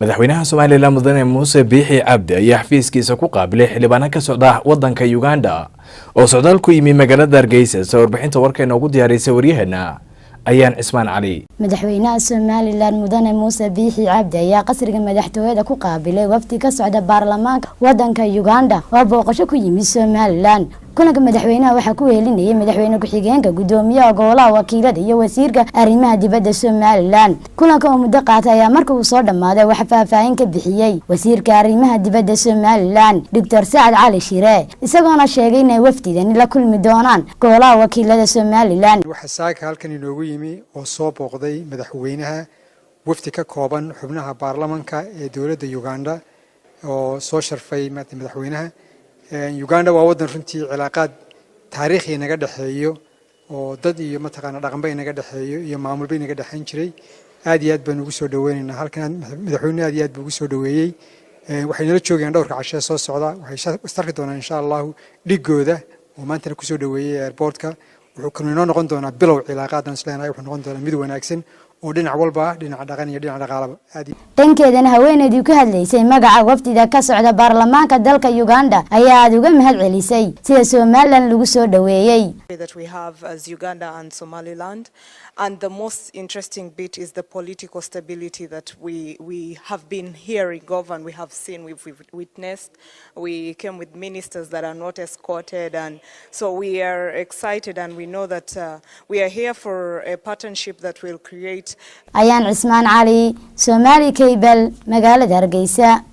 Madaxweynaha Somaliland, Mudane Muuse Biixi Cabdi, ayaa xafiiskiisa ku qaabilay xildhibaano ka socda wadanka Uganda oo socdaal ku yimi magaalada Hargeysa. Sida warbixinta warka inoogu diyaaraysay waryaheena Ayaan Cismaan Cali. Madaxweynaha Somaliland, Mudane Muuse Biixi Cabdi, ayaa qasriga madaxtooyada ku qaabilay wafdi ka socda baarlamaanka wadanka Uganda oo booqasho ku yimid Somaliland. Kulanka madaxweynaha waxaa ku wehelinayay madaxweyne ku-xigeenka, gudoomiyaha golaha wakiilada iyo wasiirka arrimaha dibadda Somaliland. Kulanka oo muddo qaatay ayaa marka uu soo dhammaaday waxa faahfaahin ka bixiyey wasiirka arrimaha dibadda Somaliland, Doctor Sacad Cali Shire, isagoona sheegay inay wafdidani la kulmi doonaan golaha wakiilada Somaliland. Waxaa saaka halkan inoogu yimi oo soo booqday madaxweynaha wafdi ka kooban xubnaha baarlamanka ee dowladda Uganda oo soo sharfay madaxweynaha. Uganda waa waddan runtii cilaaqaad taariikhi naga dhexeeyo oo dad iyo mataqaana dhaqanba inaga dhexeeyo iyo maamulba inaga dhexeyn jiray. Aad iyo aad baan ugu soo dhaweynaynaa halkan. Madaxweynuhu aad iyo aad buu ugu soo dhaweeyey. Waxay nala joogayaan dhowrka cashee soo socda. Waxay istarki doonaan, insha Allahu, dhigooda oo maantana kusoo dhaweeyey airportka. Wuxuu kaloo inoo noqon doonaa bilow cilaaqaadan isleenahay. Wuxuu noqon doonaa mid wanaagsan oo dhinac walba ah, dhinaca dhaqan iyo dhinaca dhaqaalaba aad. Dhankeedana, haweeneydii ku hadlaysay magaca wafdida ka socda baarlamaanka dalka Uganda ayaa aada uga mahad celisay sida Somaliland lagu soo dhaweeyey. That we have as Uganda and Somaliland. And the most interesting bit is the political stability that we have been hearing of and we have seen, we've witnessed. We came with ministers that are not escorted. And so we are excited and we know that we are here for a partnership that will create Ayaan Cismaan Cali, Somali Cable, magaalada Hargeysa.